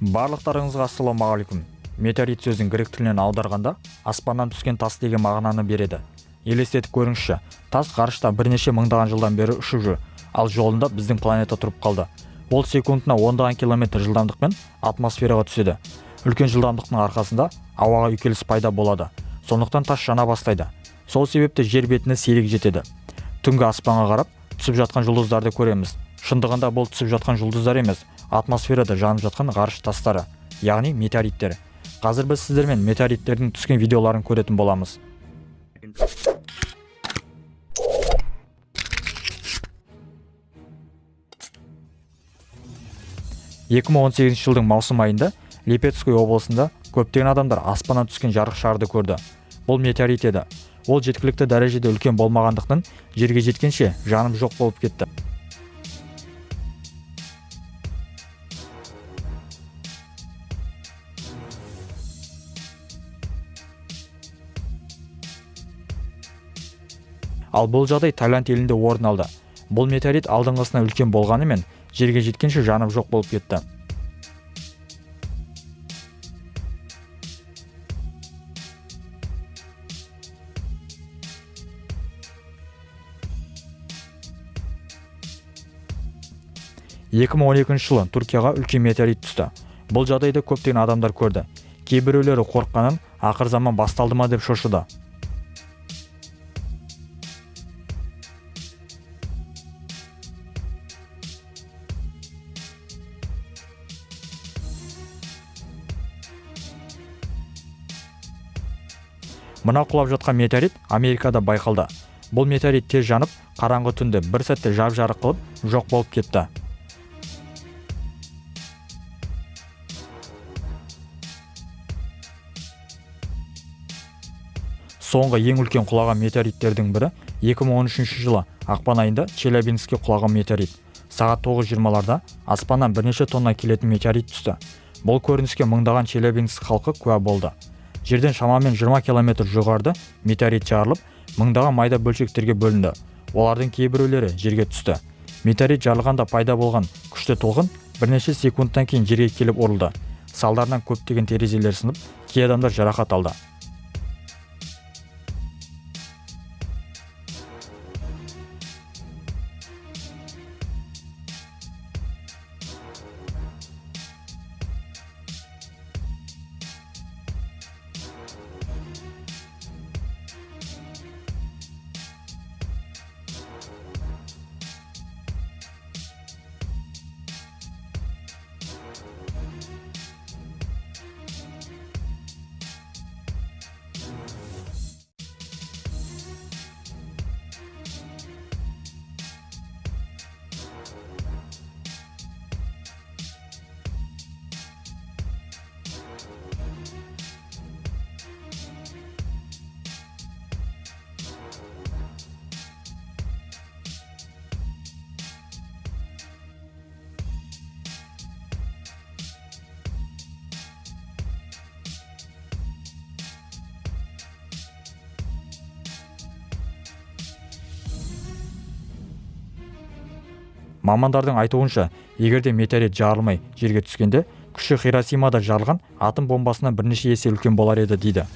Барлықтарыңызға ассалаумағалейкум. Метеорит сөзін грек тілінен аударғанда аспаннан түскен тас деген мағынаны береді. Елестетіп көріңізші, тас ғарышта бірнеше мыңдаған жылдан бері ұшып жүр, ал жолында біздің планета тұрып қалды. Ол секундына ондаған километр жылдамдықпен атмосфераға түседі. Үлкен жылдамдықтың арқасында ауаға үйкеліс пайда болады. Сондықтан тас жана бастайды. Сол себепті жер бетіне сирек жетеді. Түнгі аспанға қарап, түсіп жатқан жұлдыздарды көреміз. Шындығында бұл түсіп жатқан жұлдыздар емес, атмосферада жанып жатқан ғарыш тастары, яғни метеориттер. Қазір біз сіздермен метеориттердің түскен видеоларын көретін боламыз. 2018 жылдың маусым айында Липецкий облысында көптеген адамдар аспаннан түскен жарық шарды көрді. Бұл метеорит еді. Ол жеткілікті дәрежеде үлкен болмағандықтан жерге жеткенше жанып жоқ болып кетті. Ал бұл жағдай Таиланд елінде орын алды. Бұл метеорит алдыңғысынан үлкен болғанымен жерге жеткенше жанып жоқ болып кетті. 2012 жылы Түркияға үлкен метеорит түсті. Бұл жағдайды көптеген адамдар көрді. Кейбіреулері қорыққанын ақыр заман басталды ма деп шошыды. Мына құлап жатқан метеорит Америкада байқалды. Бұл метеорит тез жанып, қараңғы түнді бір сәтте жап-жарық қылып, жоқ болып кетті. Соңғы ең үлкен құлаған метеориттердің бірі 2013 жылы ақпан айында Челябинскке құлаған метеорит. Сағат 9:20-ларда аспаннан бірнеше тонна келетін метеорит түсті. Бұл көрініске мыңдаған Челябинск халқы куә болды. Жерден шамамен 20 километр жоғарыда метеорит жарылып, мыңдаған майда бөлшектерге бөлінді. Олардың кейбіреулері жерге түсті. Метеорит жарылғанда пайда болған күшті толқын бірнеше секундтан кейін жерге келіп ұрылды. Салдарынан көптеген терезелер сынып, кей адамдар жарақат алды. Мамандардың айтуынша, егер де метеорит жарылмай жерге түскенде, күші Хиросимада жарылған атом бомбасынан бірнеше есе үлкен болар еді дейді.